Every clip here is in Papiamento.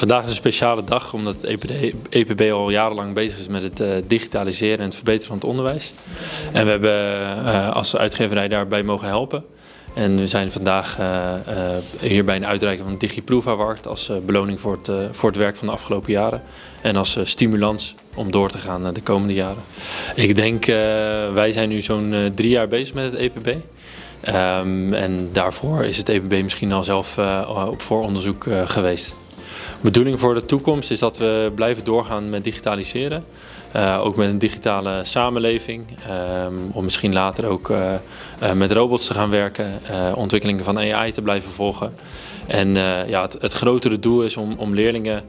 Vandaag is een speciale dag omdat het EPD, EPB al jarenlang bezig is met het digitaliseren en het verbeteren van het onderwijs. En we hebben als uitgeverij daarbij mogen helpen. En we zijn vandaag hier bij een uitreiking van de DigiProof Award als beloning voor het werk van de afgelopen jaren. En als stimulans om door te gaan de komende jaren. Ik denk, wij zijn nu zo'n 3 jaar bezig met het EPB. En daarvoor is het EPB misschien al zelf op vooronderzoek geweest. Bedoeling voor de toekomst is dat we blijven doorgaan met digitaliseren. Ook met een digitale samenleving. Om misschien later ook met robots te gaan werken. Ontwikkelingen van AI te blijven volgen. En ja, het grotere doel is om leerlingen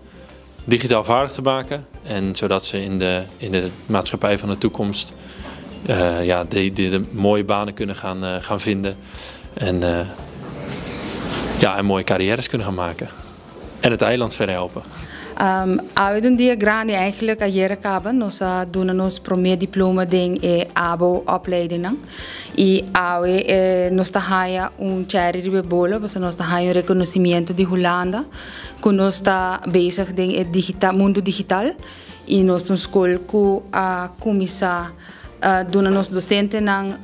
digitaal vaardig te maken. En zodat ze in de maatschappij van de toekomst, ja, de mooie banen kunnen gaan vinden. En, ja, en mooie carrières kunnen gaan maken. En het eiland verder helpen. Awe ta un dia grandi eigenlijk. Ayera caba nos a duna nos prome diploma den e ABO opleiding y awe nos ta haya un cherry riba bolo, pasobra nos ta haya un reconocimento di Hulanda cu nos ta bezig den e digital, mundo digital, y nos ta un scol cu a cuminsa duna nos docentenan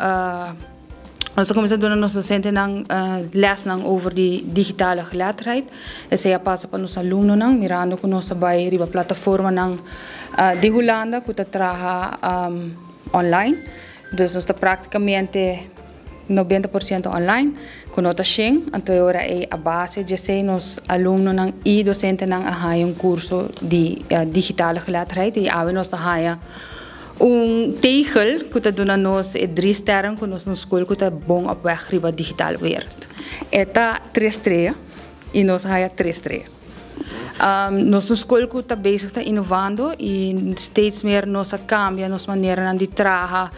nos a cuminsa duna nos docentenan lesnan over di digitale geletterdheid. Esey a pasa pa nos alumnonan, mirando cu nos a bay riba plataformanan di Hulanda cu ta traha online. Dus nos ta practicamente 90% online, cu no ta 100. Anto awor e a base di esey nos alumnonan y docentenan a haya un curso di digitale geletterdheid y awe nos ta haya un tegel cu ta duna nos e drie sterren cu nos ta un scol cu ta bon op weg riba digitale wereld. E ta tres strea y nos a haya tres strea. Nos scol cu ta bezig ta innovando y steeds meer nos a cambia nos manera di traha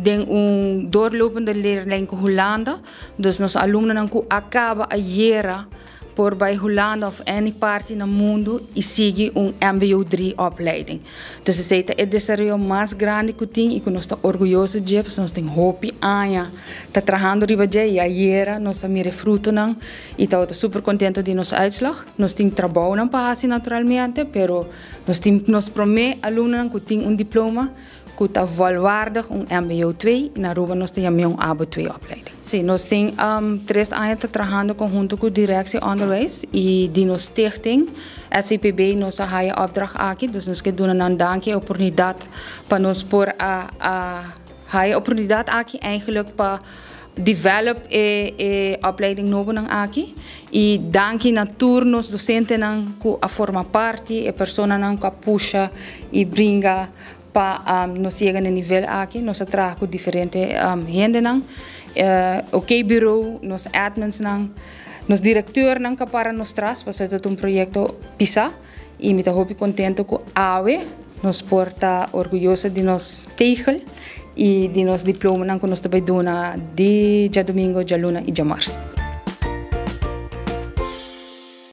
den un doorlopende leerlijn cu Hulanda. Dus nos alumnonan cu a caba ayera por bay Hulanda of any parti na mundo y sigui un MBO 3 opleiding. Dus esey ta e desaroyo mas grandi cu tin y cu nos ta orguyoso di, pasobra nos tin hopi aña ta trahando riba dje y ayera nos a mira frutonan y ta super contento di nos uitslag. Nos tin trabou pa haci naturalmente, pero nos tin nos prome alumno cu tin un diploma cu ta volwaardig un MBO 2 na Aruba nos tin un ABO 2 opleiding. Si, nos tin 3 aña ta trahando conhunto cu Directie Onderwijs y di nos stichting SCPB nos a haya opdracht aki, dus nos kier duna nan danki oportunidad pa nos por a haya oportunidad aki eigenlijk pa develop e opleiding nobo nan aki y danki na tur nos docentenan cu a forma parti e personanan cu a pusha y bringa pa nos yega na nivel aki. Nos a traha cu diferente hendenan, OK bureau, nos admins nan, nos directornan cu para nos tras, pasobra ta un proyecto pisa y mi ta hopi contento cu awe nos por ta orguyoso di nos tegel y di nos diplomanan cu nos tambe duna di diadomingo, dialuna y diamars.